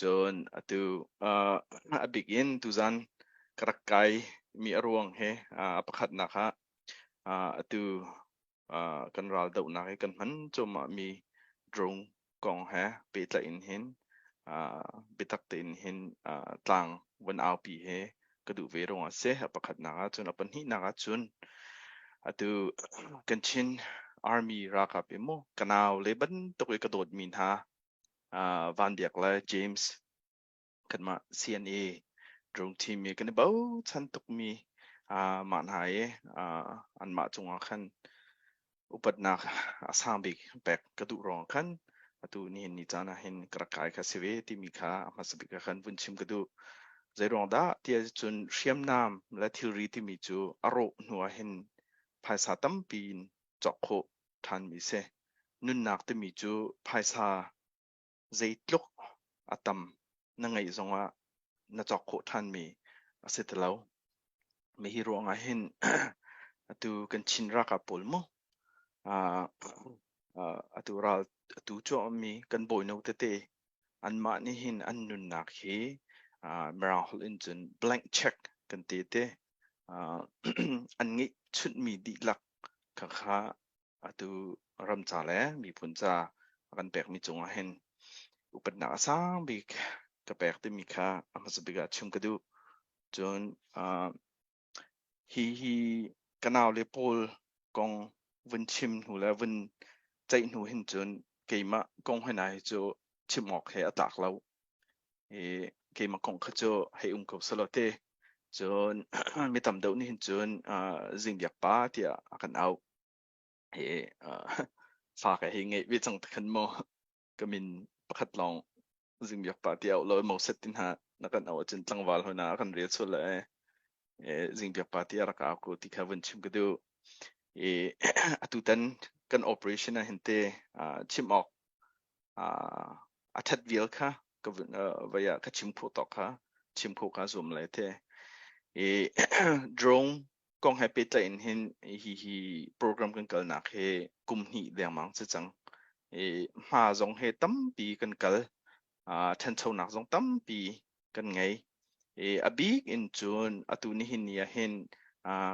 Cun atu a bik in tuzan ka rak kai mi a ruang he a pakhatnak ah atu kan raldohnak i kan hman cuahmah mi drone kong he pehtlaih in hin biatak tein hin tlang van aupi he ka duh ve ruangah a si. A pakhatnak ah cun a pahnihnak ah cun atu kan Chin Army ralkap i mu ka nau le bantuk i ka dawtmi hna Van Biak le James kanmah CNA drone team i kan i bochan tukmi mah hna i anmah cungah khan upatnak a sang bik pek ka duh ruangah khan atu nihin ni caan ah hin ka rak kai kha si ve timi kha a hmasa bik ah khan vun chim ka duh. Zeiruang dah tiah cun hriamnam le thilri timi cu a rawh hnu ah hin phaisa tampi in cawk khawh ṭhanmi si. Nunnak timi cu phaisa zeitluk a tam na ngeih zongah na cawk khawh ṭhanmi a si ti lo. Mi hi ruangah hin atu kan Chin ralkap pawl mu atu ral atu cuahmi kan bawino tete anmah nih hin an nunnak hi Mirang holh in cun blank check kan ti te an ngeih chunhmi dihlak khakha atu ram ca le miphun ca a kan pekmi cungah hin upatnak a sang bik ka pek timi kha a hmasa bik ah chim ka duh. Cun hi hi ka nau le pawl kong vun chim hnu le vun ceih hnu hin cun keimah kong he hna hi cu chim awk he a tlak lo. I keimah kong kha cu hei um ko selaw te. Cun mi tam deuh nih hin cun Zingbiak pa tiah a kan auh. Hi fa ka hei ngeih ve cang takhan maw ka min pakhat lawng Zingbiak pa ti auh lo mo set tin ha na kan auh ahcun tlangval hoi na kan rel sual le Zingbiak pa ti a rak au ko ti kha vun chim ka duh. I atutan kan operation ah hin te chim awk a ṭhat vial kha ka vun vai ah ka chim khawh tawk kha chim khawh ka zuam lai te. I drone kong he pehtlaih in hin hi hi program kan kalnak hi kum hnih dengmang si cang. I hma zong he tampi kan kal. Ṭhanchonak zong tampi kan ngei. I a bik in cun atu nihin ni ah hin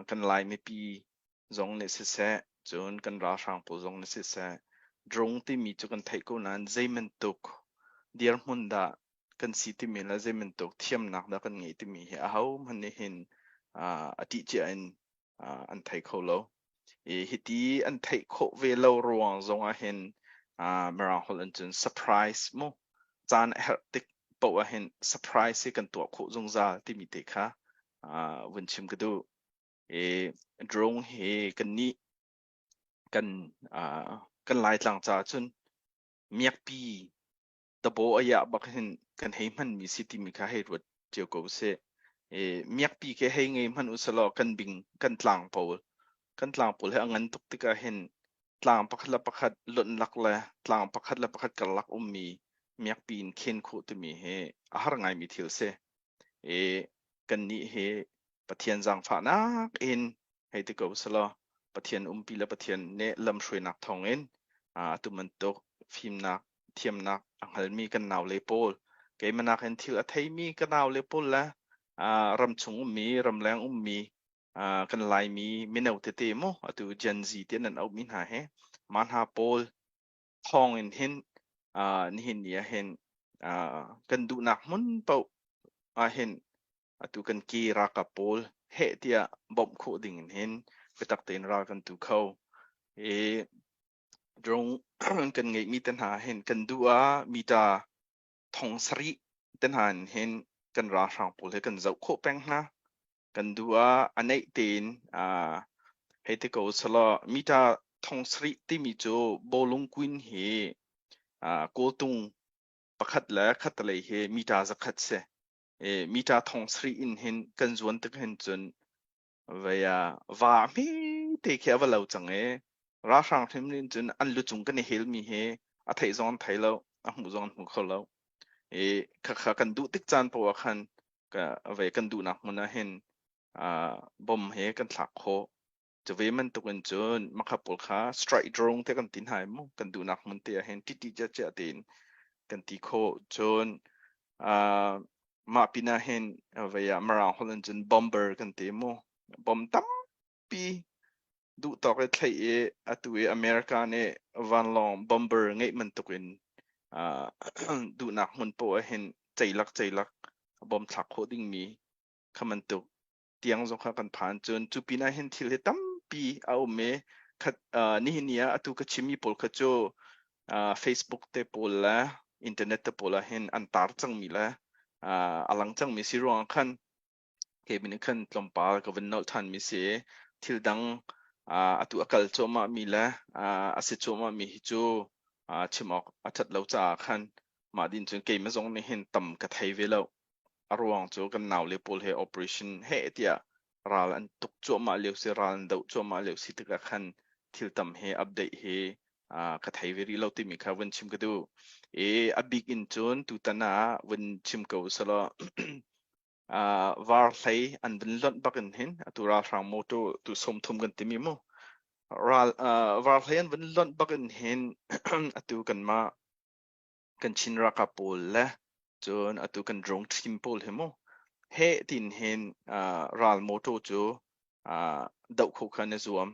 kan Lai mipi zong nih siseh, cun kan ralhrang pawl zong nih siseh, drone timi cu kan theih ko nain zeibantuk dirhmun dah kan si timi le zeibantuk thiamnak dah kan ngeih timi hi ahohmanh nih hin a ṭih cia in an thei kho lo. I hiti an theih khawh ve lo ruang zong ah hin Mirang holh in cun surprise mu caan a herh tik paoh ah hin surprise hi kan tuah khawh zungzal timi te kha vun chim ka duh. I drone hi kannih kan kan Laitlang caah cun miakpi tabaw a iah bak hin kan hei hmanmi si timi kha hei ruat cio ko usih. I miakpi khi hei ngei hmanh usalaw kan bing kan tlang pawl kan tlang pawl hi a ngan tuk tikah hin tlang pakhat le pakhat lonh lak le tlang pakhat le pakhat karlak ummi miakpi in khen khawh timi hi a har ngaimi thil si. I kannih hi Pathian zaangfahnak in hei ti ko selaw Pathian umpi le Pathian nih lamhruainak thawngin atu bantuk fimnak thiamnak a hngalmi kan naule pawl keimah in thil a theimi ka naule pawl le ramchung ummi ramleng ummi kan Laimi mino tete mu atu Gen Z ti nan auhmi hna hi mah hna pawl thawng in hin nihin ni ah hin kan duhnak hmun paoh ah hin atu kan ke ralkap pawl heh tiah bawmh khawh ding in hin biatak tein ral kan tu kho. I drone kan ngeihmi te hna hin kan duh ah mita thong sarih te hna in hin kan ralhrang pawl he kan zoh khawh peng hna. Kan duh ah a neih tein hei ti ko selaw mita thong sarih timi cu bawlung kuin hi kawltung pakhat le khattelei hi mita zakhat si. Mita thong sarih in hin kan zuan tik hin cun vei ah va hmete khi a va lo cang i ralhrang hrim nih cun an lucung kan i helmi hi a theih zong an thei lo a hmuh zong an hmu kho lo i khakha kan duh tik caan poah khan ka vei kan duhnak hmun ah hin bom he kan thlak khawh cu ve bantuk in cun makha pawl kha strike drone te kan ti hna mu kan duhnak hmun te ah hin ṭiṭi ciahciah tein kan ti khawh cun. Mah pinah hin vei ah Mirang holh in cun bomber kan ti mu. Bom tampi duh tawk i thlaih i atu i America nih vanlawng bomber ngeih bantuk in duhnak hmun poah ah hin ceilak ceilak bom thlak khawh dingmi kha bantuk tiang zong kha kan phan. Cun cu pinah hin thil hi tampi a um i khat nihin ni ah atu ka chimmi pawl kha cu Facebook te pawl le internet te pawl ah hin an tar cangmi le a lang cangmi si ruangah khan kei nih khan tlawmpal ka vun nolh ṭhanmi si i thil dang atu a kal cuahmahmi le a si cuahmahmi hi cu chim awk a ṭhat lo caah khan mah din cun keimah zong nih hin tam ka thei ve lo. A ruang cu kan naule pawl he operation heh tiah ral an tuk cuahmah lio si, ral an doh cuahmah lio si tikah khan thil tam he update hi ka thei ve rih lo timi kha vun chim ka duh. I a bik in cun tutan ah vun chim ko selaw var hlei an vun lonh bak in hin atu ralhrang motor tu 30 kan timi mu ral var hlei an vun lonh bak in hin atu kanmah kan Chin ralkap pawl le cun atu kan drone team pawl hi mu heh tin hin ral motor cu doh kho khan i zuam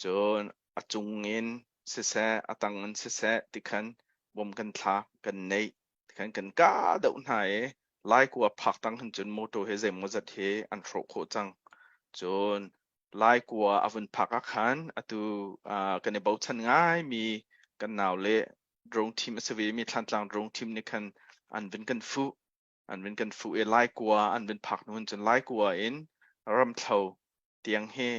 cun a cung in siseh a tang in siseh tikhan bom kan thlak kan neih tikhan kan kah doh hna i Laikua phak tang hin cun motor hi zeimaw zat hi an hrawh khawh cang cun Laikua a vun phak ah khan atu kan i bochan ngaimi kan nau le drone team a si ve mi Thlantlang drone team nih khan an vun kan fuh an vun kan fuh i Laikua an vun phak hnu cun Laikua in Ramthlo tiang hi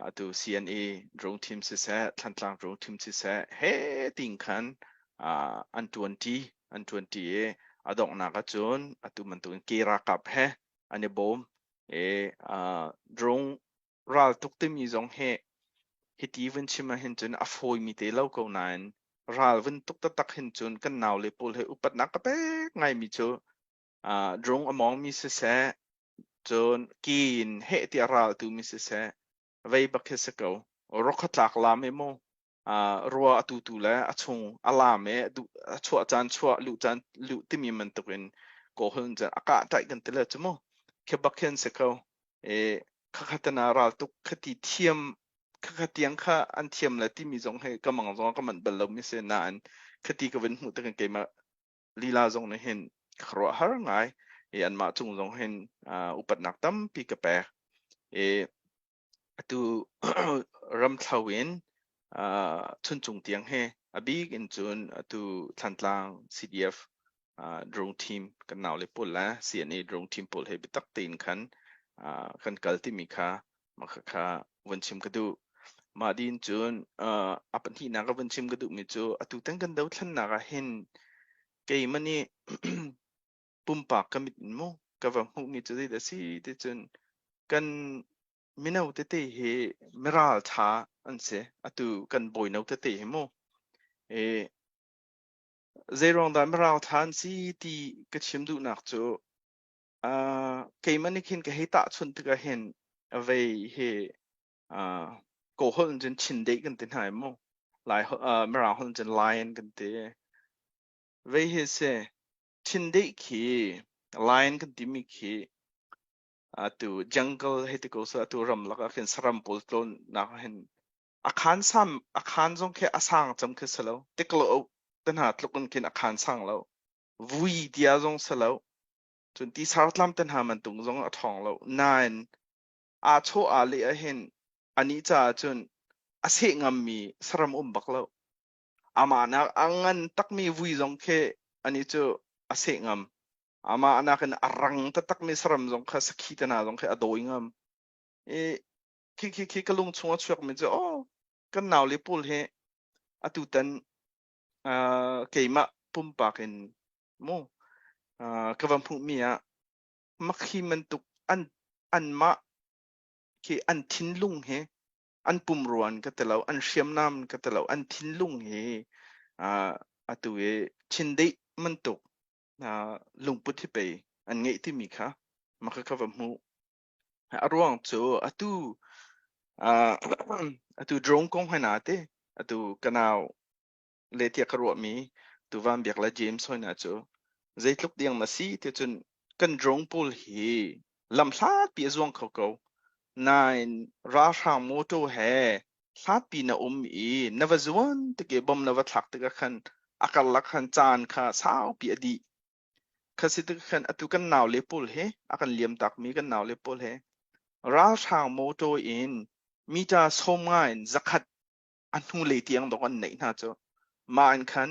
atu CNA drone team siseh Thlantlang drone team siseh he ting khan an tuanti an tuanti i a donghnak ahcun atu bantukin ke ralkap he an i bawm i drone raltuk timi zong hi hiti vun chim ahhin cun a fawimi te lo ko nain ral vun tuk taktak hin cun kan naule pawl he upatnak ka pek ngaimi cu drone a mawngmi siseh cun ki in heh tiah ral tumi siseh vei bak khi si ko rokha tlak lam hi mu rua a tutu le a chung a lam i a chuah caan chuah luh caan luh timi bantuk in kawhul in cun a kah ṭaih kan ti le cu mu khi bak hin si ko i khakhatana raltuk khati thiam khakha tiang kha an thiam le timi zong hi ka mang zong ka manh bal lo mi si nain khati ka vun hmuh takin keimah lila zong nih hin ka ruah har ngai i anmah cung zong hin upatnak tampi ka pek i atu ramthlo in Chuncung tiang he a bik in cun atu Thlantlang CDF drone team kan naule pawl le CNA drone team pawl he biatak tein khan kan kal timi kha mah kha vun chim ka duh. Mah din cun a pahnihnak ka vun chim ka duhmi cu atu tan kan dothlennak ah hin keimah nih pumpak ka mit in mu ka va hmuhmi cu zeidah a si ti cun kan mino tete hi miral ṭha an si atu kan bawino tete hi mu i zeiruang dah miral ṭha an si ti ka chim duhnak cu uh, keimah nih khin ka hei tahchunh tikah hin vei hi uh, kaw holh in cun chindeih kan ti hna mu lai uh, mirang holh in cun lion kan ti vei hi si Chindeih khi lion kan timi khi atu jungle hei ti ko seh atu ramlak ah khin saram pawl tlawnnak ah hin a khaan sam a khaan zong khi a sang cem khi si lo tiklo te hna tluk in khin a khaan sang lo vui tia zong si lo cun ti sartlam te hna man tung zong a ṭhawng lo nain aa chaw aa leh ah hin anih caah cun a seh ngammi saram um bak lo Amah nak a ngan takmi vui zong khi anih cu a seh ngam. Amah nakin a rang taktakmi saram zong kha sakhi te hna zong khi a dawi ngam. I khi khi khi ka lung chung a chuakmi cu oh kan naule pawl hi atutan uh, keimah pumpak in mu uh, ka va hmuhmi ah makhi bantuk an anmah khi an thinlung hi an pumrua an ka ti lo, an hriamnam an ka ti lo, an thinlung hi uh, atu i chindeih bantuk uh, lungput hi pei an ngeih timi kha maka ka va hmuh. A ruang cu atu uh, atu drone kong hoi na te atu kanau le tiah ka ruahmi tu Van Biak le James hoi na cu. Zeitluk tiang na si ti cun kan drone pawl hi lam hlatpi a zuang kho ko. Nain ralhrang motor he hlatpi na um i na va zuan tik i bom na va thlak tikah khan a karlak khan caan kha saupi a dih. Kha si tik khan atu kan naule pawl he a kan liam takmi kan naule pawl he ralhrang motor in mita 50 in 100 a hnulei tiang dawk an neih hna cu. Mah in khan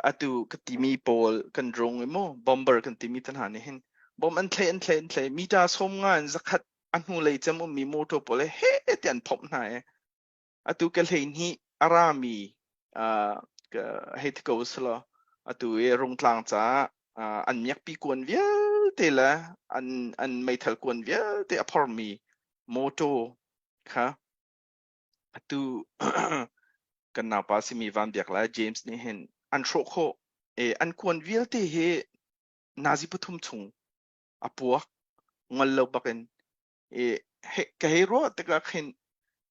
atu ka timi pawl kan drone i mu bomber kan timi te hna nih hin bom an thlei an thlei an thlei mita 50 in 100 a hnulei cem ummi motor pawl he he ti an phomh hna i atu ka 12 a rami uh, hei ti ko selaw atu i Rungtlang caah uh, an miakpi kuan vialte le an an meithal kuan vialte a phormi motor kha Atu kan naupa simi Van Biak le James nih hin an hrawh khawh. I an kuan vialte hi nazi pathum chung a puak ngol lo bakin i he, ka hei ruah tikah khin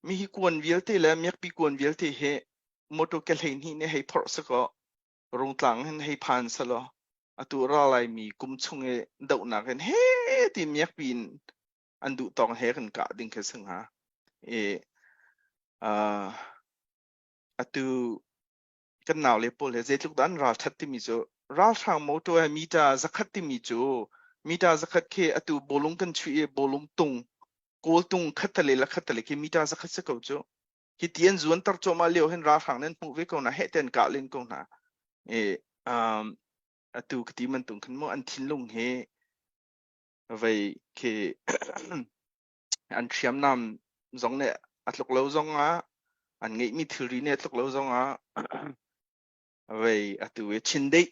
mi hi kuan vialte le miakpi kuan vialte hi motor ke 12 nih hei phorh sakaw Rungtlang hin hei phan selaw atu ralaimi kum chung i dohnak in he ti miakpi in an duh tawk he kan kah ding khi si hnga. I uh, atu kan naule pawl he zeitluk dah an ralṭhat timi cu ralhrang motor he mita 100 timi cu mita 100 khi atu bawlung kan chuih i bawlung tung kawl tung khattale le khattale khi mita 100 si ko cu hi ti an zuanter cuahmah lio hin ralhrang nan hmuh ve ko hna heh te an kah len ko hna i um, atu ka ti man tung khan mu an thinlung hi vei khi an hriamnam zong nih a tluk lo zong ah an ngeihmi thilri nih a tluk lo zong ah vei atu i Chindeih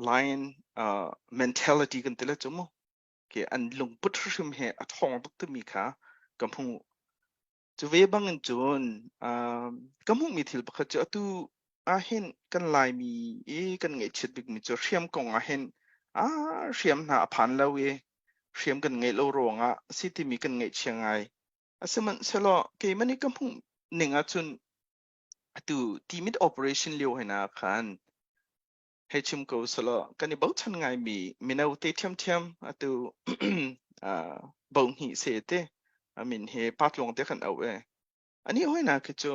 lion uh, mentality kan ti le cu mu ke an lungput hrim he a thawng tuk timi kha ka hmu Cu ve bangin cun ka hmuhmi thil pakhat cu atu ahhin kan Laimi i kan ngaihchiat bikmi cu hriam kong ahhin ah hriam hna a phan lo i hriam kan ngeih lo ruangah a si timi kan ngaihchia ngai. Asihmanhsehlaw keimah nih ka hmuh ning ahcun atu Timit operation lio hin ah khan hei chim ko selaw kan i bochan ngaimi mino te ṭhiamṭhiam atu uh, bohnih se te amin he patluang te kan au e ani hoina khi cu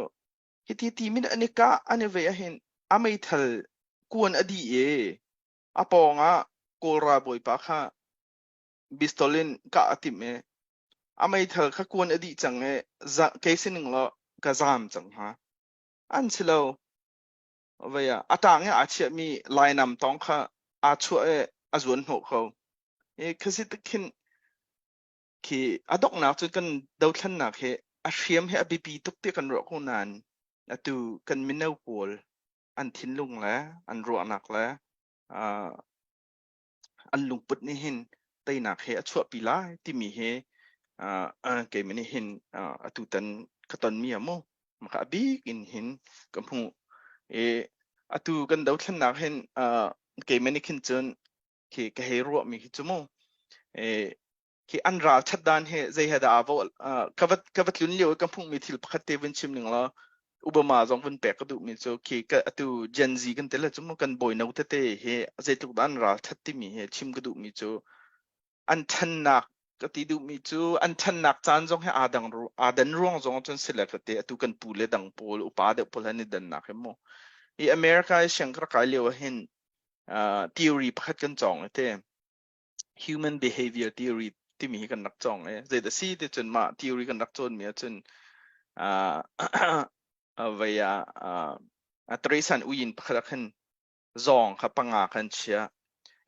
hiti ti min an i ka an i ve ahin a meithal kuan a di e a pawng ah kawl ralbawipa kha pistol in ka a tim e a meithal kha kuan a dih cang e kei sining law ka zam cang ha an si lo Vei ah a tang i aa chiahmi lainam tawng kha aa chuah i a zuan hnawh ko. I khasi tikhin khi a donghnak cu kan dothlennak hi a hriam hi a biapi tuk ti kan ruah ko nain atu kan mino pawl an thinlung le an ruahnak le uh, an lungput nih hin teinak he a chuahpi lai timi hi uh, keimah nih hin uh, atutan ka tonmi a mu maka a bik in hin ka hmuh i atu kan dothlennak hin uh, keimah nih khin cun khi ka hei ruahmi khi cu mu e, khi an ral that dan hi zei he dah aa vo ka va ka va tlun lio i ka hmuhmi thil pakhat te vun chim ning law Obama zong vun pek ka duhmi cu khi ka atu Gen Z kan ti le cu mu kan bawino tete hi zeitluk dah an ral that timi hi chim ka duhmi cu an ṭhannak ka ti duhmi cu an ṭhannak caan zong hi aa dang aa dan ruang zong cun si le ka te atu kan pu le dang pawl upa deuh pawl han i dannak hi mu hi America i siang ka rak kai lio ah hin theory pakhat kan cawng i te human behavior theory timi hi kan rak cawng i zei dah si ti cun mah theory kan rak cawnmi ahcun uh, vei ah uh, Teresa uyin pakhat ah khan zawng kha panga khan chiah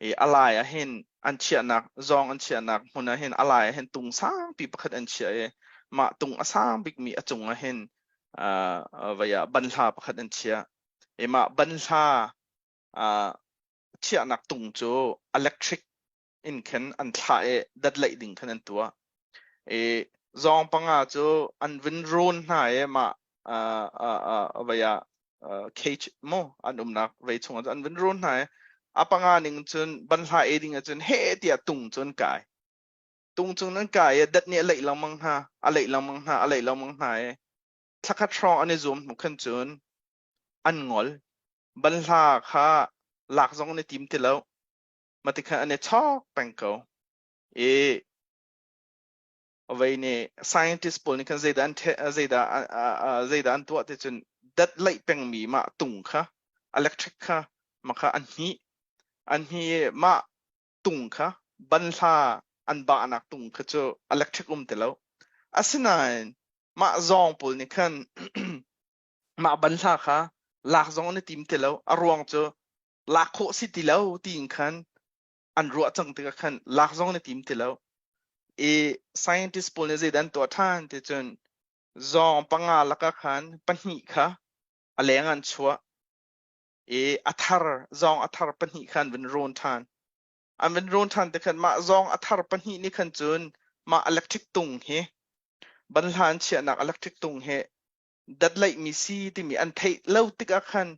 i a lai ah hin an chiahnak zawng an chiahnak hmun ah hin a lai ah hin tung sangpi pakhat an chiah i mah tung a sang bikmi a cung ah hin uh, vei ah banhla pakhat an chiah i mah banhla uh, chiahnak tung cu electric in khin an thlah i datlaih ding khan an tuah. I zawng panga cu an vun rawn hna i mah uh, uh, uh, vei ah uh, cage mu an umnak vei chungah an vun rawn hna i a panga ning cun banhla e ding ahcun he tiah tung cun kai. Tung cung nan kai i dat nih a leih lengmang hna, a leih lengmang hna, a leih lengmang hna i thlakhat hrawng an i zuam hnu khan cun an ngol. Banhla kha. Lak zong an i tim ti lo. Mah tikhan an i chawk peng ko. I vei nih scientist pawl nih khan zeidah an zeidah zeidah an tuah ti cun dat laih pengmi mah tung kha electric kha mah kha an hnih an hnih i mah tung kha banhla an bahnak tung kha cu electric um ti lo. Asinain mah zawng pawl nih khan mah banhla kha lak zong an i tim ti lo. A ruang cu lak khawh si ti lo tiin khan an ruah cang tikah khan lak zong an i tim ti lo. I scientist pawl nih zeidah an tuah ṭhan ti cun zawng panga lakah khan pahnih kha a leng an chuah i a thar zawng a thar pahnih kha an vun rawn ṭhan. An vun rawn ṭhan te khan mah zawng a thar pahnih nih khan cun mah electric tung hi banhla an chiahnak electric tung hi dat laihmi si timi an theih lo tikah khan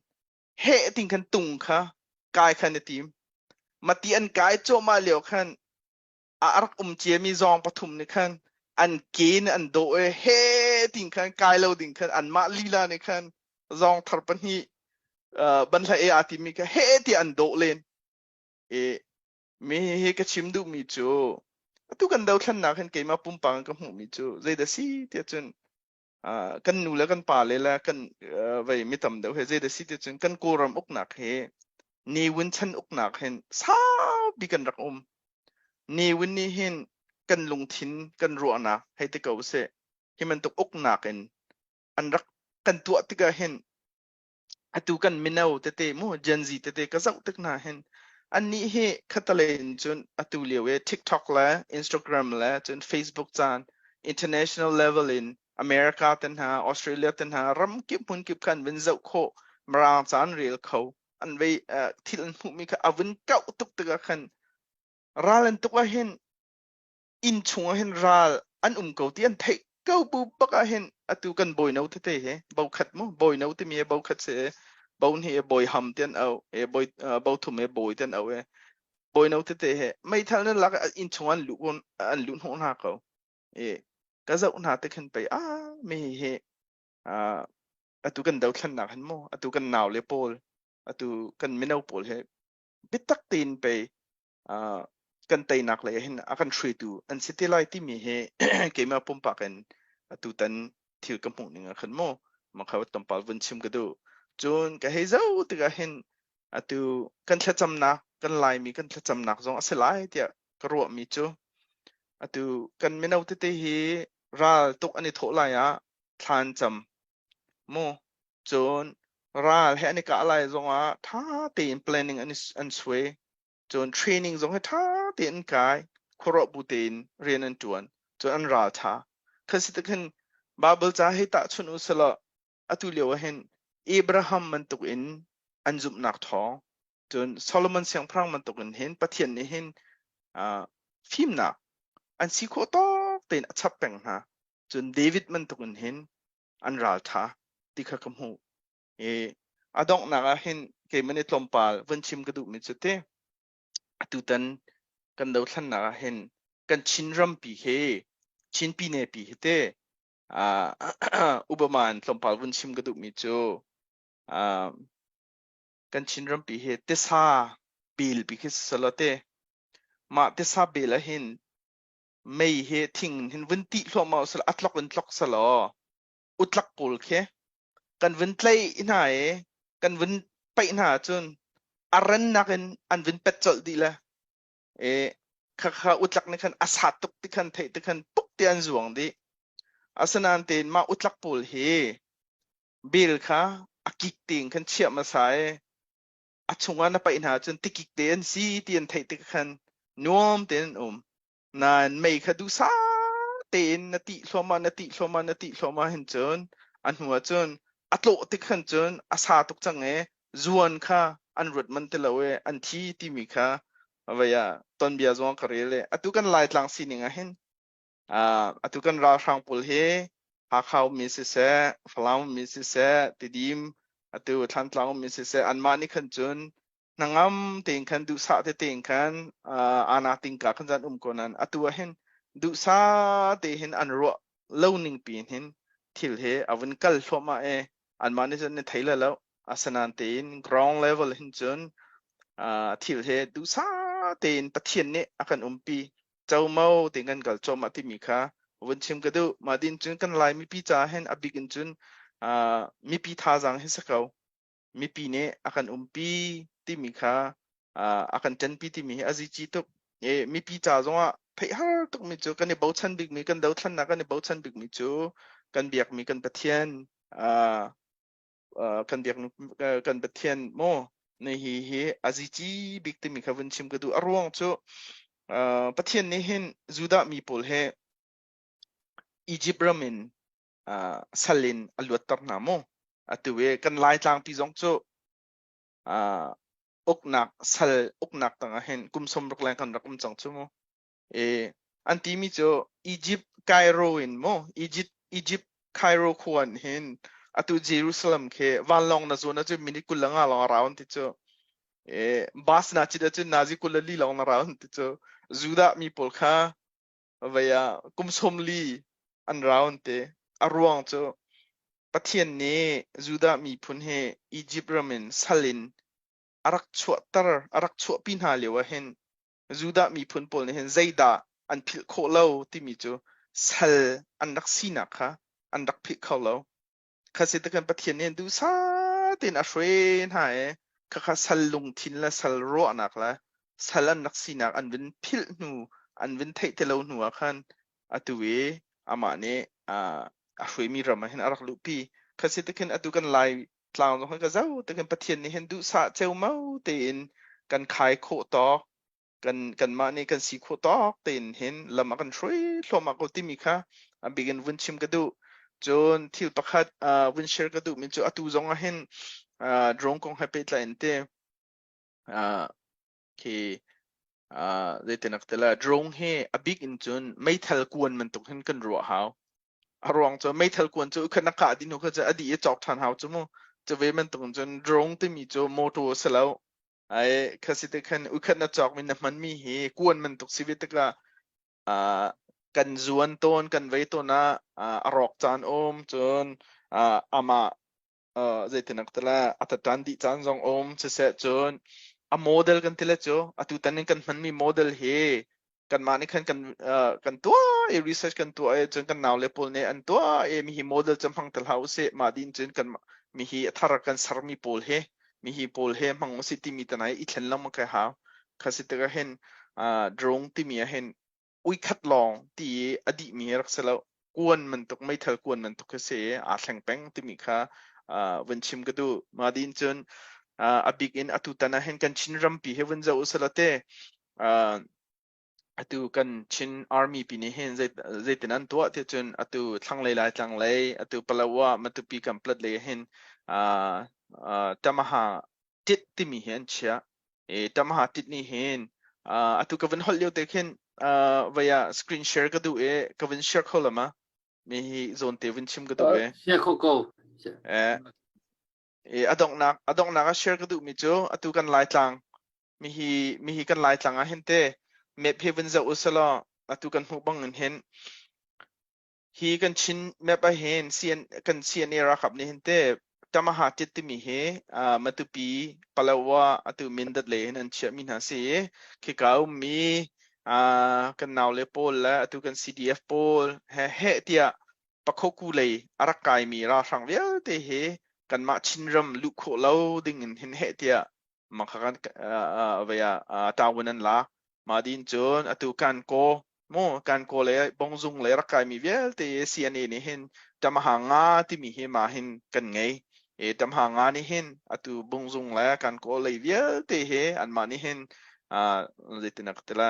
heh tin khan tung kha kai khan i tim. Mati an kai cuahmah lio khan a rak um ciami zawng pathum nih khan an ke nih an dawh i he tin khan kai lo ding khan anmah lila nih khan zawng thar pahnih banhla e aa timi kha he ti an dawh len. I mi hi ka chim duhmi cu atu kan dothlennak hin keimah pumpak in ka hmuhmi cu zeidah si tiah cun kan nu le kan pa le le kan vei mi tam deuh he zeidah si ti cun kan Kawlram uknak hi Ne Win chan uknak hin saupi kan rak um. Ne Win nih hin kan lungthin kan ruahnak hei ti ko seh hi bantuk uknak in an rak kan tuah tikah hin atu kan mino tete mu Gen Z tete ka zoh tik hna hin annih hi khatalei in cun atu lio i TikTok le Instagram le cun Facebook caan international level in America te hna Australia te hna ram kip hmun kip khan vun zoh khawh mirang ca an rel kho an vei thil an hmuhmi kha a vun kauh tuk tikah khan ral an tuk ah hin inn chung ah hin ral an um ko ti an theih ko bu bak ah hin atu kan bawino tete hi bo khat mu bawino timi hi bo khat si bo hnih hi bawi ham ti an au e bawi bo thum hi bawi ti an au e bawino tete hi meithal nan lak inn chung an luh an luh hnawh hna ko e ka zoh hna te khin pei a mi hi atu kan dothlennak hin mu atu kan nau le pawl atu kan mino pawl hi biatak tein pei kan teinak lei hin a kan hruaitu an si te lai timi hi keimah pumpak in atutan thil ka hmuh ning ah khan mu makha tlawmpal vun chim ka duh. Cun ka hei zoh tikah hin atu kan thlacamnak kan Laimi kan thlacamnak zong a si lai tiah ka ruahmi cu atu kan mino tete hi ral tuk an i thawh lai ah thla an cam mu. Cun ral he an i kah lai zongah ṭha tein planning an an suai. Cun training zong hi ṭha tein an kai. Khuaruah bu tein rian an ṭuan. Cun an ral ṭha. Kha si tik hin Bible ca hei tahchunh u selaw atu lio ah hin Abraham bantuk in an zumhnak ṭhawng. Cun Solomon siangpahrang bantuk in hin Pathian nih hin uh, fimnak an si khawh tawk tein a chap peng hna. Cun David bantuk in hin an ralṭha ti kha ka hmuh. I a donghnak ah hin keimah nih tlawmpal vun chim ka duhmi cu ti atutan kan dothlennak ah hin kan Chin rampi hi Chin pine pi hi te uh, Obama in tlawmpal vun chim ka duhmi cu uh, kan Chin rampi hi tisa bel pi khi salo te mah tisa bel ah hin mei hi thing hin vun tih hluahmah usila a tlok in tlok selaw utlak pawl khi kan vun tlaih hna i kan vun paih hna ahcun a rannak in an vun pet colh dih le e khakha utlak nih khan a sat tuk ti khan theih ti khan puk ti an zuang dih. Asinain tein mah utlak pawl hi bel kha a kik tein khan chiah hmasa i a chungah na paih hna ahcun tikik te an si ti an theih tik khan nuam tein an um. Nain mei kha duhsah tein na tih thluahmah na tih thluahmah na tih thluahmah hin cun a hnu ah cun a tlawh tik khan cun a sa tuk cang i zuan kha an ruat man ti lo i an thi timi kha vei ah tonbia zong ka rel i atu kan Laitlang sining ah hin atu kan ralhrang pawl hi Hakha ummi siseh, Falam ummi siseh, Tidim atu Thlantlang ummi siseh anmah nih khan cun hnangam tein khan duhsah te tein khan ana tingka khan zan um ko nan atu ah hin duhsah te hin an ruah lo ning pi hin thil he a vun kal hluahmah e anmah nih cun ni thei le lo asanan tein ground level hin cun. Thil he duhsah tein Pathian nih a kan umpi como tein kan kal cuahmah timi kha vun chim ka duh. Mah din cun kan Lai mipi caah hin a bik in cun mipi thazaang hi si ko. Mipi nih a kan umpi timi kha a kan ṭanpi timi hi a zici tuk. E, mipi ca zongah theih har tukmi cu kan i bochan bikmi kan dothlannak kan i bochan bikmi cu kan biakmi kan Pathian kan biak kan Pathian maw ne hi hi a zici bik timi kha vun chim ka duh. A ruang cu Pathian nih hin Judah mi pawl he Egypt ram in sal in a luatter hna mu. Atu i kan Laitlang pi zong cu uknak sal uknak tangah hin kum 60 leng kan rak um cang cu mu. E, an timi cu Egypt Cairo in mu Egypt Egypt Cairo khua in hin atu Jerusalem khi vanlawng na zuan ahcun minute 25 lawng a rau an ti cu. E, bus na cit ahcun nazi 24 lawng na rau an ti cu. Judah mi pawl kha vei ah kum 40 an rau an ti. A ruang cu Pathian nih Judah miphun hi Egypt ram in sal in a rak chuahter, a rak chuahpi hna lio ah hin Judah miphun pawl nih hin zeidah an philh khawh lo timi cu sal an rak sinak kha an rak philh kho lo. Khasi te khan Pathian nih duhsah tein a hruai hna i khakha sal lungthin le sal ruahnak le sal an rak sinak an vun philh hnu an vun theih ti lo hnu ah khan atu i amah nih a hruaimi ram ah hin a rak luhpi. Khasi te khin atu kan Lai tlang zong khan ka zoh te khin Pathian nih hin duhsah ceumau tein kan khai khawh tawk kan kanmah nih kan si khawh tawk tein hin lam a kan hruai thluahmah ko timi kha a bik in vun chim ka duh. Cun thil pakhat vun share ka duhmi cu atu zong ah hin drone kong he pehtlai in te khi zeitinak te la drone hi a bik in cun meithal kuan bantuk hin kan ruah hau. A ruang cu meithal kuan cu khan na kah dih hnu kha cu a dih i cawk ṭhan hau cu mu. Cu ve bantuk in cun drone timi cu motor a si lo. Ai khasi te khan ukhat na cawk mi na hman mi hi kuan bantuk si ve tikah kan zuan tawn kan vei tawn ah a rawk caan um cun amah zeitinak tala a tatan dih caan zong um siseh cun a model kan tile cu atu tan in kan hman mi model hi kanmah nih khan kan kan tuah i research kan tuah i cun kan naule pawl nih an tuah i mihi model cu hmang ti hlah usih mah din cun kan mihi a thar kan sermi pawl hi mihi pawl he hmang usih timi tanai i thlen lengmang kai hau. Kha si tikah hin drone timi ah hin uikhat lawng ti i a dihmi hi rak si lo. Kuan bantuk meithal kuan bantuk khi si i aa thleng peng timi kha vun chim ka duh. Mah din cun a bik in atu tan ah hin kan Chin rampi hi vun zoh usih law te atu kan Chin Army pi nih hin zeitin an tuah ti cun atu thlanglei Laitlang lei atu Palawa Matupi Kanpetlet lei hin Tamaha tit timi hi an chiah. I Tamaha tit nih hin atu ka vun holh lio te khin vei ah screen share ka duh i ka vun share kho lo ma? Mi hi zawn te vun chim ka duh i. Share kho ko. Eh, i a donghnak a donghnak ah share ka duhmi cu atu kan Laitlang mihi mihi kan Laitlang ah hin te map hi vun zoh usalaw atu kan hmuh bang in hin hi kan Chin map ah hin CN kan CNA ralkap nih hin te Tamaha tit timi hi uh, Matupi Palawa atu Mindat lei hin an chiahmi hna si i khika ummi uh, kan naule pawl le atu kan CDF pawl he heh tiah Pakhoku lei a rak kaimi ralhrang vialte hi kanmah Chinram luh khawh lo ding in hin heh tiah makha kan vei ah tawun an lak. Mah din cun atu kan kaw mu kan kaw le bongzung le rak kaimi vialte CNA nih hin tamaha nga timi hi ma hin kan ngei. E tamaha nga nih hin atu bungzung le kan kaw lei vialte hi anmah nih hin zeitin ka ti la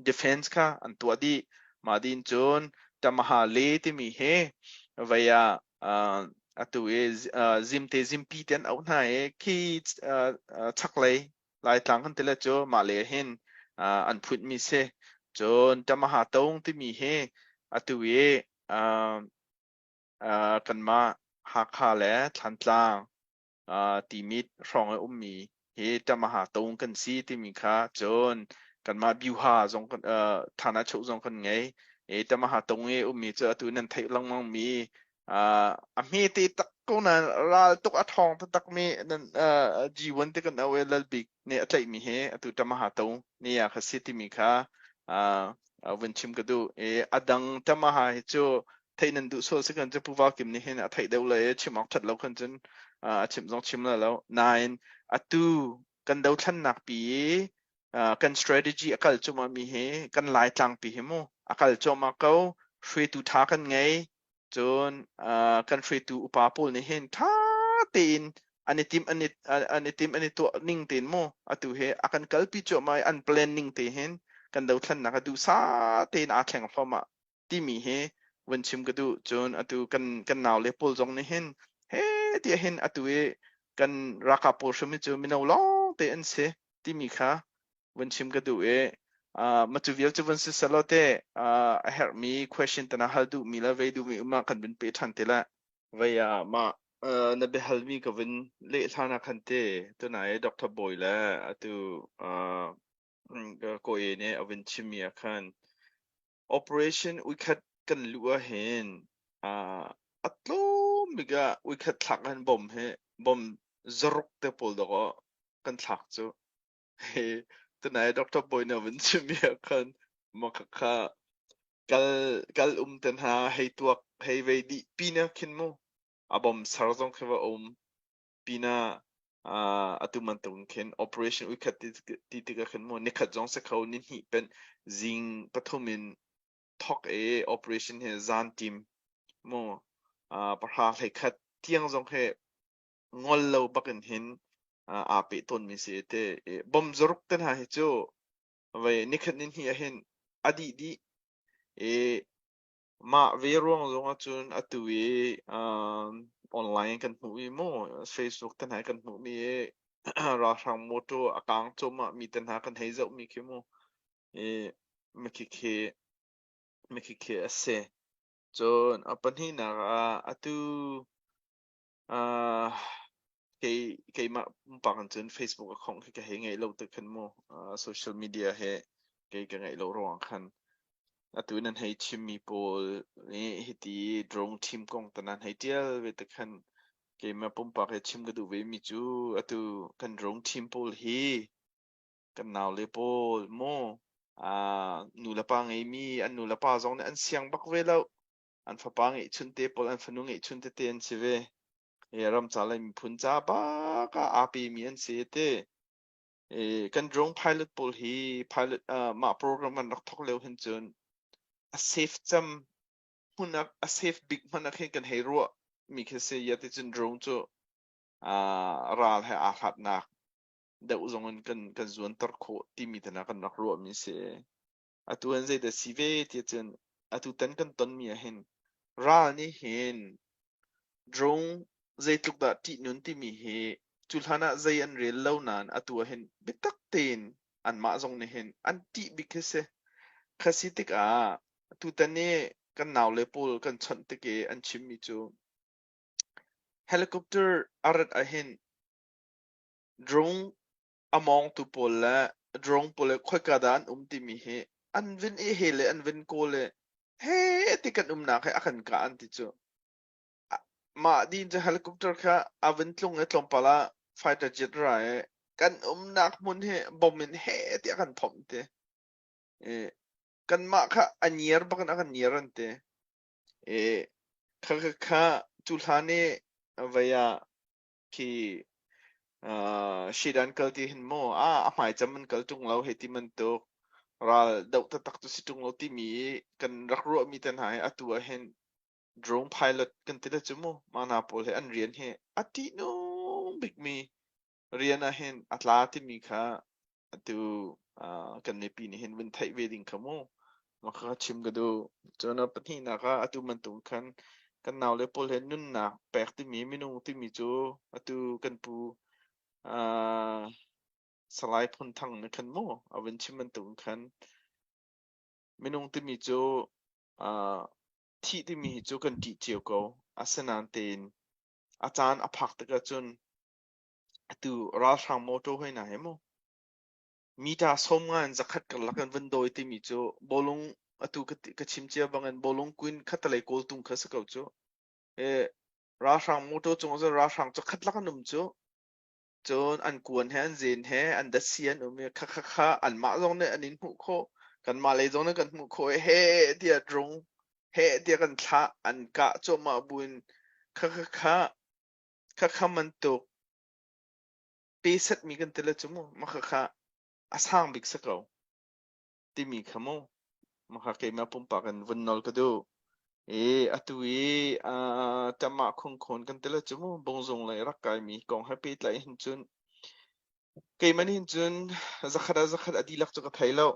defense kha an tuah dih. Mah din cun tamaha le timi hi vei ah atu i zimte zimpi te an auh hna i khi chaklei Laitlang kan tile cu mah le hin an phutmi si. Cun Tamaha Tong timi hi atu i kanmah Hakha le Thlantlang Timit hrawng i ummi hi Tamaha Tong kan si timi kha cun kanmah Byuha zong Thana Choh zong kan ngei. I Tamaha Tong i ummi cu atu nan theih lengmang mi. A hmete tak ko nain ral tuk a ṭhawng taktakmi nan G1 ti kan auh i Lalbik nih a tlaihmi hi atu Tamaha to ni ah kha si timi kha vun chim ka duh. I a dang Tamaha hi cu theih nan duh sual si kan cu Pu Val Kim nih hin a theih deuh le chim awk ṭhat lo khan cun a chim zong chim la lo. Nain atu kan dothlannak pi i kan strategy a kal cuahmah mi hi kan Laitlang pi hi mu a kal cuahmah ko. Hruaitu ṭha kan ngei. Cun kan hruaitu upa pawl nih hin ṭha tein an i tim an i an i tim an i tuah ning tein mu atu hi a kan kalpi cuahmah i an plan ning te hin kan dothlannak a duhsah tein aa thleng thluahmah timi hi vun chim ka duh. Cun atu kan kan naule pawl zong nih hin he tiah hin atu i kan ralkap pawl hrim hi cu mino lawng te an si timi kha vun chim ka duh i ma cu vial cu vun si selaw te a herhmi question tana hal duhmi le vei duhmi um ah kan vun pe ṭhan te la. Vei ah mah na biahalmi ka vun leh hlan ah khan te tunai Dr. Bawi le atu Kawi nih a vun chimmi ah khan operation uikhat kan luh ah hin a tlawm bik ah uikhat thlak han bom hi bom zaruk te pawl dawk kan thlak cu. Hi tunai Dr. Bawi na vun chimmi ah khan mah kha kal kal um te hna hei tuak hei vei dih pin ah khin mu a bom ser zong khi va um pinah atu bantuk khin operation uikhat ti, ti tikah khin mu nikhat zong si kho ni hnih pen zing pathum in thok e operation hi zan tim mu pahra hlei khat tiang zong he ngol lo bakin hin aa pe tawn mi si te bom zaruk te hna hi cu vei nikhat ni hnih ah hin a dih dih i mah ve ruang zong ahcun atu i online kan hmuh i mu Facebook te hna kan hmuh mi i ralhrang motor a kang cuahmah mi te hna kan hei zoh mi khi mu i mikhi khi mikhi khi a si. Cun a pahnihnak ah atu Uh, kei keimah pumpak in cun Facebook account khi ka hei ngeih lo tik khan mu social media he kei ka ngeih lo ruang khan atu nan hei chimmi pawl nih hiti drone team kong te nan hei tial ve te khan keimah pumpak he chim ka duh ve mi cu atu kan drone team pawl hi kan naule pawl mu nu le pa ngeimi an nu le pa zong nih an siang bak ve lo. An fapa ngeihchun te pawl an fanu ngeihchun tete an si ve. E ram ca le miphun ca bak ah aa pemi an si te. E kan drone pilot pawl hi pilot mah program kan rak thok lio hin cun a safe cem hmun ah a safe bik hmun ah khin kan hei ruah mi khi si ya ti cun drone cu ral he aa hlatnak deuh zong in kan kan zuanter khawh timi te na kan rak ruah mi si. Atu an zeidah si ve ti cun atu tan kan tonmi ah hin ral nih hin drone zeitluk dah ṭihnun timi hi cu hlan ah zei an rel lo nain atu ah hin biatak tein anmah zong nih hin an ṭih bik khi si. Kha si tikah tutan i kan naule pawl kan chawnh tik i an chimmi cu helicopter a rat ahhin drone a mawngtu pawl le drone pawl le khoika dah an um timi hi an vin i he le an vin kawl i he ti kan umnak he a kan kah an ti cu. Mah din cu helicopter kha a vin tlung i tlawmpal ah fighter jet ra i kan umnak hmun hi bom in he ti a kan phomh ti. I kanmah kha a niar bak in a kan niar an ti. I kha kha kha cu hlan i vei ah khi Shedan kal ti hin mu a a hmai cam an kal ṭung lo hei ti bantuk ral doh taktak cu si ṭung lo timi kan rak ruahmi te hna hi atu ah hin drone pilot kan ti le cu mu mah hna pawl hi an rian hi a ṭihnung bikmi rian ah hin a tla timi kha atu kan mipi nih hin vun theih ve ding kha mu mah kha chim ka duh. Cun a pahnihnak ah atu bantuk khan kan naule pawl he nunnak pek timi minung timi cu atu kan pu Salai Phun Thang nih khan mu a vun chim bantuk khan minung timi cu thih timi hi cu kan ṭih cio ko. Asinain tein a caan a phak tikah cun atu ralhrang motor hoi hna hi mu mita 50 in 100 karlak in vun dawi timi cu bawlung atu ka chim cia bangin bawlung kuin khatalei kawltung kha si ko cu. I ralhrang motor cung ah cun ralhrang cu khat lak an um cu. Cun an kuan he an zen he an datsi an um i kha kha kha anmah zong nih an in hmuh khawh. Kanmah lei zong nih kan hmuh khawh i heh tiah drung heh tiah kan thlah an kah cuahmah buin kha kha kha kha kha bantuk pe setmi kan ti le cu mu mah kha kha a sang bik si ko. Timi kha mu maka keimah pumpak in vun nawl ka duh. I atu i tamah khungkhawn kan ti le cu mu bungzung lei rak kaimi kong he pehtlaih hin cun keimah nih hin cun zakhat ah zakhat a dihlak cu ka thei lo.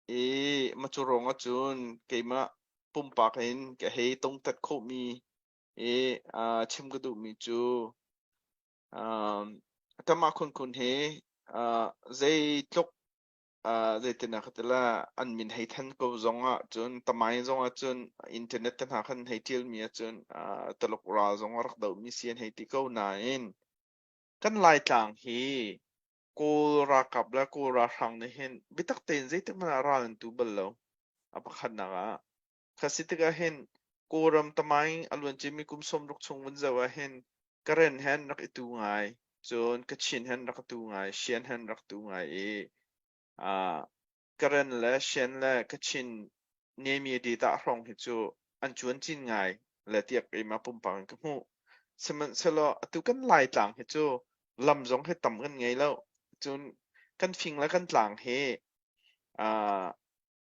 I macu ruang ah cun keimah pumpak in ka hei tongtat khawhmi i chim ka duhmi cu tamah khunkhun hi zeitluk zeitin ah ka ti la an min hei than ko zong ah cun tamai zong ah cun internet te hna khan hei tial mi ah cun Taluk ral zong a rak doh mi si an hei ti ko nain kan Laitlang hi Kawl ralkap le Kawl ralhrang nih hin biatak tein zeitik hmanh ah ral an tu bal lo. A pakhatnak ah kha si tikah hin Kawlram tamai a luanciami kum 60 chung vun zoh ah hin Karen he an rak i tu ngai, cun Kachin he an rak i tu ngai, Shan he an rak tu ngai i Karen le Shan le Kachin Nemi data hrawng hi cu an cuan cin ngai le tiah keimah pumpak in ka hmuh. Sihmanhsehlaw atu kan Laitlang hi cu lam zong hi tam kan ngei lo. Cun kan fing le kan tlang hi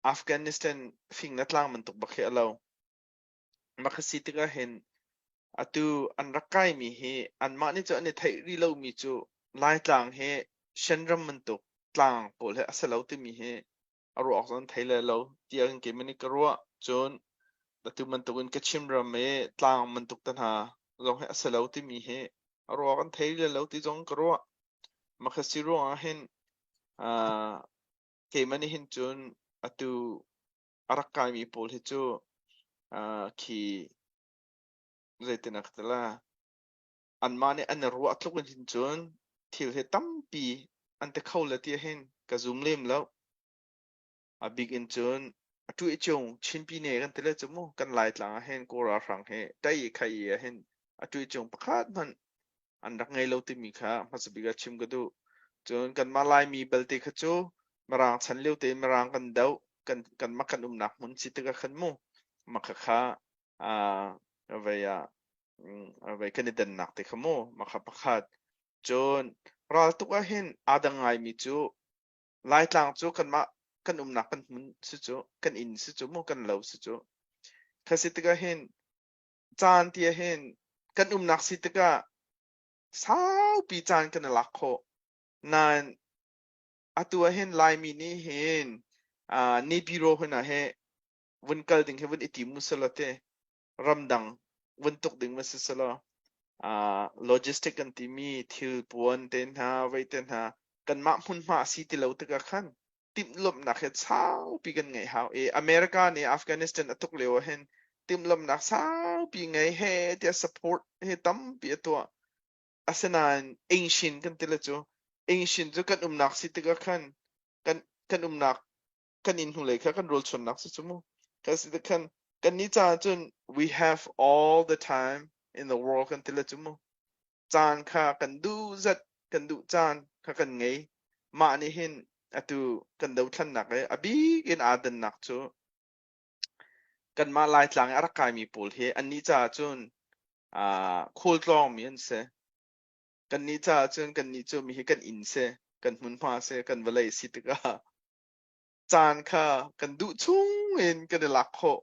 Afghanistan fing le tlang bantuk bak hi a lo. Mah kha si tikah hin atu an rak kaimi hi anmah nih cun an i theih rih lomi cu Laitlang hi Shan ram bantuk tlang pawl hi a si lo timi hi a ruah awk zong an thei le lo tiah keimah nih ka ruah. Cun atu bantukin Kachin ram i tlang bantuk te hna zong hi a si lo timi hi a ruak an thei le lo ti zong ka ruah. Mah kha si ruangah hin keimah nih hin cun atu a rak kaimi pawl hi cu khi zeitin ah ka ti la anmah nih an i ruah tluk in hin cun thil hi tampi an ti kho le ti hin ka zum lem lo. A bik in cun a tuih cung Chinpi ne kan ti le cu mu kan Laitlang ah hin Kawl ralhrang hi tai i khai i ah hin a tuih cung pakhat hmanh an rak ngei lo timi kha hmasa bik ah chim ka duh. Cun kanmah Laimi belte kha cu Mirang chan lio tein Mirang kan doh kan kanmah kan umnak hmun si tikah khan mu mah khakha vei ah vei kan i dannak te kha mu mah kha pakhat. Cun raltuk ah hin aa dang ngaimi cu Laitlang cu kanmah kan umnak kan hmun si cu kan inn si cu mu kan lo si cu. Kha si tikah hin caan ti ah hin kan umnak si tikah saupi caan kan i lak khawh. Nain atu ah hin Laimi nih hin Naypyidaw hun ah hi vun kal ding hi vun i tim usalaw te ramdang vun tuk ding va si selaw logistic kan timi thil puan te hna vei te hna kanmah hmunhma a si ti lo tikah khan timhlamhnak hi saupi kan ngeih hau i America nih Afghanistan a tuk lio ah hin timhlamhnak saupi ngei he tiah support hi tampi a tuah. Asinain Ancient kan ti le cu Ancient cu kan umnak si tikah khan kan kan umnak kan inn hnulei kha kan rawlchuannak si cu mu. Kan si khan kan nih caah cun we have all the time in the world kan ti le cu mu. Caan kha kan duh zat kan duh caan kha kan ngei. Mah nih hin atu kan dothlannak i a bik in aa dannak cu kanmah Laitlang i a rak kaimi pawl hi annih caah cun khualtlawngmi an si. Kannih caah cun kannih cu mi hi kan inn si, kan hmunhma si, kan vawlei si tikah caan kha kan duh chung in kan i lak khawh.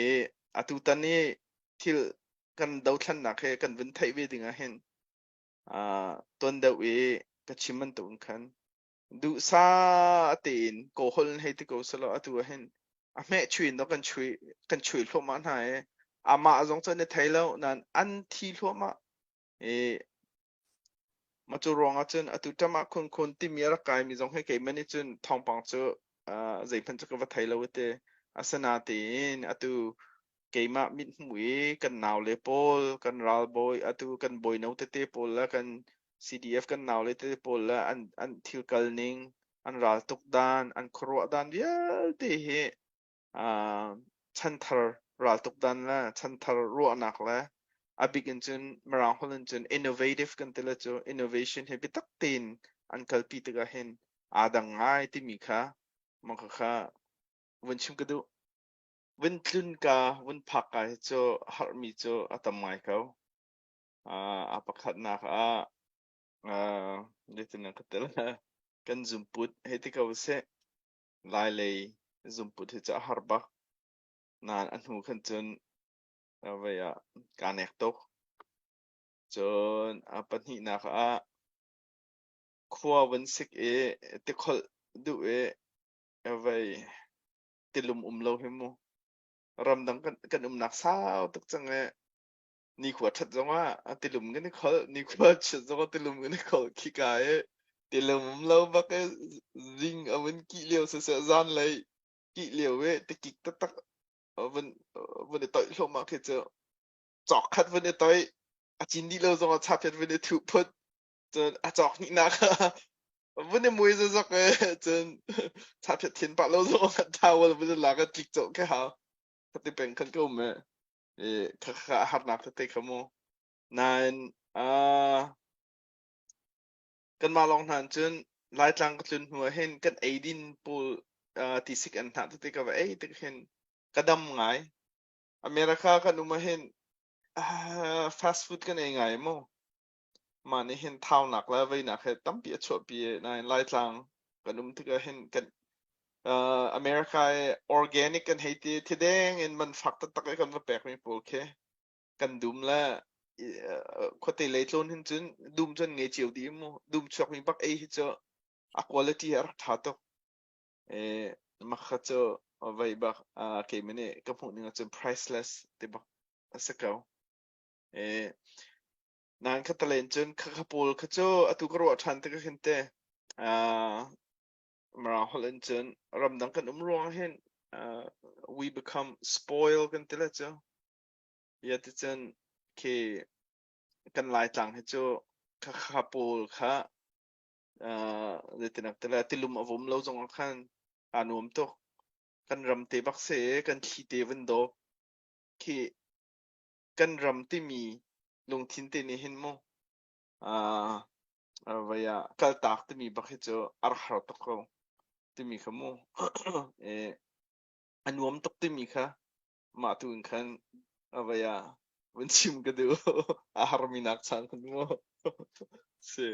I atutan i thil kan dothlannak he kan vun theih ve ding ah hin tuan deuh i ka chim bantuk in khan duhsah tein kawhol in hei ti ko selaw atu ah hin a hmeh chui in kan chui kan chui hluahmah hna i amah zong cu an i thei lo nain an thi hluahmah i mah cu ruang ah cun atu ṭam ah khunkhun timi a rak kaimi zong hi keimah nih cun thawngpang cu zeihmanh cu ka va thei lo te. Asinain atu keimah mithmuh i kan naule pawl, kan ralbawi, atu kan bawino tete pawl le kan CDF kan naule tete pawl le an, an thil kal ning, an raltuk dan, an khuaruah dan vialte hi chanthar. Raltuk dan le chanthar ruahnak le a bik in cun Mirang holh in cun innovative kan ti le cu innovation hi biatak tein an kalpi tikah hin aa dang ngai timi kha mah kha vun chim ka duh. Vun tlun ka vun phak ka hi cu harhmi cu a tam ngai ko. A pakhatnak ah zeitin ka tel kan zumput hei ti ko sih. Lailei zumput hi cu a har bak. Nain a hnu khan cun vei ah kaa nek tuk. Cun a pahnihnak ah khua vun sik i tikholh duh i vei tilum um lo hi mu. Ramdang kan umnak sau tuk cang i nikhua ṭhat zongah a tilum kan i kholh, nikhua chiat zongah tilum kan i kholh. Khika i tilum um lo bak i zing a vun kih lio siseh zanlei kih lio i tikik taktak vun vun i toih hluahmah khi cu cawk khat vun i toih a cin dih lo zongah chaphet vun i thuh phut cun a cawk hnihnak vun i mui zazak i cun chaphet thin pah lo zongah towel vun i lak i tlik cawh khi hau khati peng khan ka um i kha kha harnak tete kha mu nain kanmah lawng hna cun Laitlang ka tlun hnu ah hin kan eidin pawl tisik an hnah tete ka va ei tik hin ka dam ngai. America kan um ah hin fast food kan ei ngai mu. Mah nih hin thaunak le veinak he tampi a chuahpi i nain Laitlang kan um tikah hin kan America i organic kan hei ti thideng in man fak taktak i kan va pekmi pawl khi kan dum le khuate lei tlawn hin cun dum cun ngei cio dih mu dum chuakmi bak ei hi cu a quality a rak ṭha tuk e makha cu vei bak keimah nih ka hmuh ning ahcun priceless ti bak a si ko e nain kha talen cun kha kha pawl kha cu atu ka ruah ṭhan tikah khin te Mirang holh in cun ramdang kan um ruang hin we become spoil kan ti le cu Ya ticun khi kan Laitlang hi cu khakha pawl kha zeitinak tila tilum a vum lo zongah khan aa nuam tuk. Kan ram te bak si i kan thli te vun dawp. Khi kan ram timi lungthin te nih hin mu vei ah kaltak timi bak hi cu a rak har tuk ko timi kha mu. A nuam tuk timi kha mah tu in khan a vei ah vun chim ka duh. A harmi nak chan khan mu. Si.